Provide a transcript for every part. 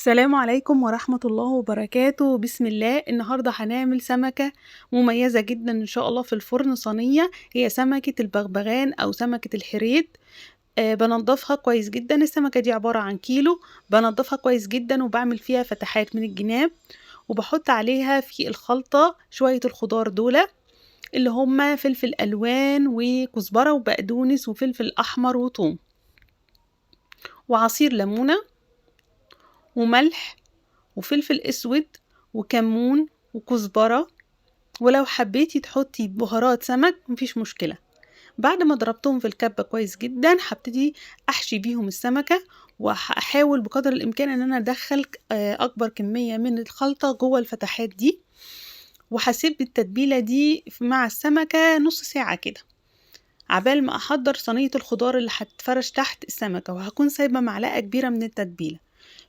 السلام عليكم ورحمة الله وبركاته. بسم الله. النهاردة هنعمل سمكة مميزة جدا إن شاء الله في الفرن، صينية، هي سمكة البغبغان أو سمكة الحريد. بنضفها كويس جدا. السمكة دي عبارة عن كيلو، بنضفها كويس جدا وبعمل فيها فتحات من الجناب، وبحط عليها في الخلطة شوية الخضار دولة اللي هما فلفل ألوان وكزبرة وبقدونس وفلفل أحمر وثوم وعصير ليمونة وملح وفلفل اسود وكمون وكزبرة، ولو حبيتي تحطي بهارات سمك مفيش مشكلة. بعد ما ضربتهم في الكبة كويس جدا هبتدي احشي بيهم السمكة، وهحاول بقدر الامكان ان انا ادخل اكبر كمية من الخلطة جوه الفتحات دي، وهسيب التتبيلة دي مع السمكة نص ساعة كده عبال ما احضر صينية الخضار اللي هتتفرش تحت السمكة، وهكون سايبة معلقة كبيرة من التتبيلة.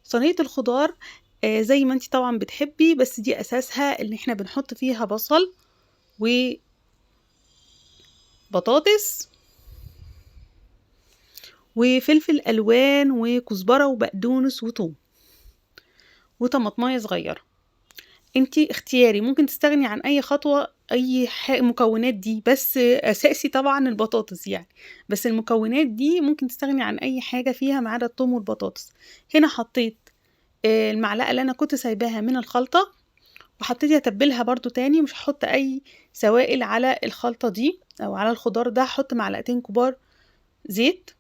صينية الخضار زي ما انتي طبعا بتحبي، بس دي اساسها اللي احنا بنحط فيها بصل وبطاطس وفلفل الوان وكزبرة وبقدونس وثوم وطماطمايه صغيرة. انتي اختياري، ممكن تستغني عن اي خطوة، اي مكونات دي، بس اساسي طبعا البطاطس يعني، بس المكونات دي ممكن تستغني عن اي حاجة فيها ما عدا الثوم والبطاطس. هنا حطيت المعلقة اللي انا كنت سايباها من الخلطة، وهبتدي اتبلها برضو تاني. مش هحط اي سوائل على الخلطة دي او على الخضار ده، هحط معلقتين كبار زيت.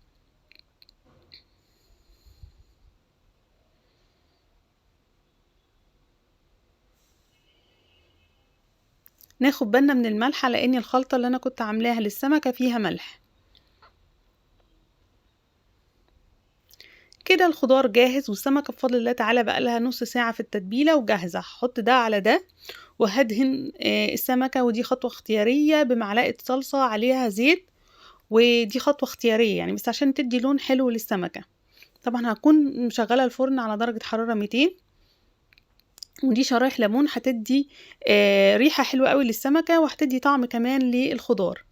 ناخد بالنا من الملح لان الخلطة اللي انا كنت عاملاها للسمكة فيها ملح. كده الخضار جاهز، والسمكة بفضل الله تعالى بقى لها نص ساعة في التتبيلة وجاهزة. هحط ده على ده وهدهن السمكة، ودي خطوة اختيارية، بمعلقة صلصة عليها زيت، ودي خطوة اختيارية يعني بس عشان تدي لون حلو للسمكة. طبعا هكون مشغلة الفرن على درجة حرارة 200، ودي شرايح ليمون هتدي ريحة حلوة قوي للسمكة، وهتدي طعم كمان للخضار.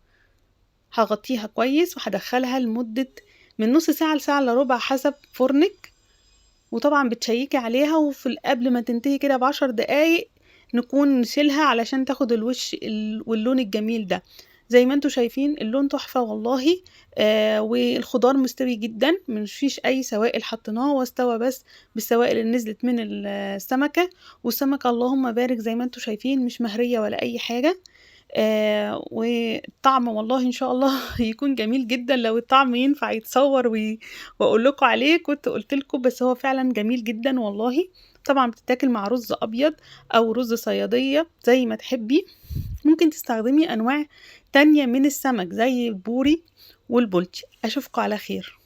هغطيها كويس وهدخلها لمدة من نص ساعة لساعة الا ربع حسب فرنك، وطبعا بتشيكي عليها، وفي قبل ما تنتهي كده ب10 دقايق نكون نشيلها علشان تاخد الوش واللون الجميل ده. زي ما انتوا شايفين اللون تحفة والله، والخضار مستوي جدا، مفيش اي سوائل حطيناه، واستوى بس بالسوائل اللي نزلت من السمكة. والسمكة اللهم بارك زي ما انتوا شايفين مش مهرية ولا اي حاجة، والطعم والله ان شاء الله يكون جميل جدا. لو الطعم ينفع يتصور واقول لكم عليه كنت قلت لكم، بس هو فعلا جميل جدا والله. طبعا بتتاكل مع رز ابيض او رز صياديه زي ما تحبي. ممكن تستخدمي انواع تانية من السمك زي البوري والبولتي. اشوفكم على خير.